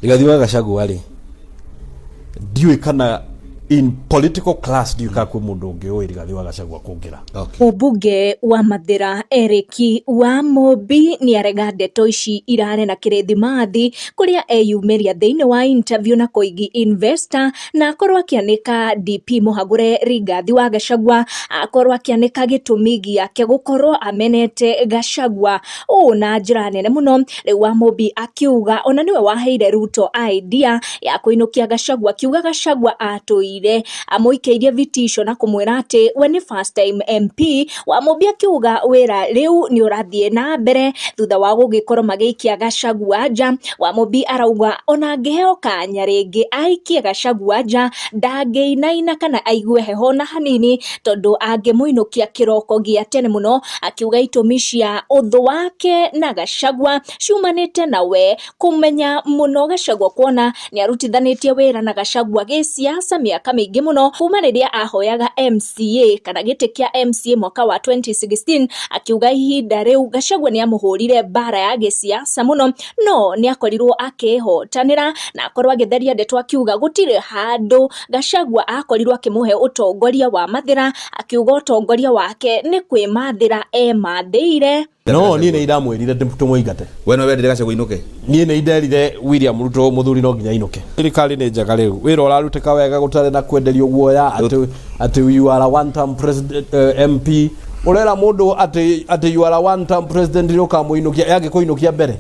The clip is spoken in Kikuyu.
Rigathi wa Gachagua rĩ, ndiũĩ kana in political class, ndiũĩ kana kwĩ mũndũ ũngĩ ũĩ Rigathi wa Gachagua kũngĩra. Mũmbunge wa Mathĩra Eric Wamũmbi nĩ arega ndeto ici irarĩ na kĩrĩthimathi kũrĩa eyumĩria thĩinĩ wa interview na Koigi Investor, na akorwo akĩanĩka DP mũhagũre Rigathi wa Gachagua, akorwo akĩanĩka gĩtũmi gĩake gũkorwo amenete Gachagua ũũ na njĩra nene mũno. Rĩu Wamũmbi akiuga ona nĩwe waheire Ruto idea ya kũinũkia Gachagua, akiuga Gachagua atũire amũikĩirie vitisho na kũmwĩra atĩ we nĩ first time MP. Wamũmbi akiuga wĩra rĩu nĩ ũrathiĩ na mbere thutha wa gũgĩkorwo magĩikia Gachagua nja. Wamũmbi arauga ona angĩheo kanya rĩngĩ aikie Gachagua nja, ndangĩinaina kana aigue heho na hanini, tondũ angĩmũinũkia kĩroko gĩa tene mũno. Akiuga itũmi cia ũthũ wake na Gachagua ciumanĩte na we kũmenya mũno Gachagua, kuona nĩ arutithanĩtie wĩra na Gachagua gĩsiasa mĩaka mĩingĩ mũno kuma rĩrĩa ahoyaga MCA kana gĩtĩ kĩa MCA mwaka wa 2016. Akiuga ihinda rĩu Gachagua nĩ amũhũrire mbara ya gĩsiasa mũno, no nĩ akorirwo akĩhotanĩra na akorwo agĩtheria ndeto, akiuga gũtirĩ handũ Gachagua akorirwo akĩmũhe ũtongoria wa Mathĩra. Akiuga ũtongoria wake nĩ kwĩmathĩra emathĩire. No niĩ nĩ ndamwĩrire tũmũingate. We no wendire Gachagua inũke? Niĩ nĩ nderire William Ruto mũthuri no nginya inũke. Thirikari nĩ njega rĩu, wĩra ũrarutĩka wega, gũtarĩ na kwenderio guoya atĩ you are a one term president, MP. Ũrera mũndũ atĩ you are a one term president, nĩ ũkamũinũkia, yangĩkũinũkia mbere.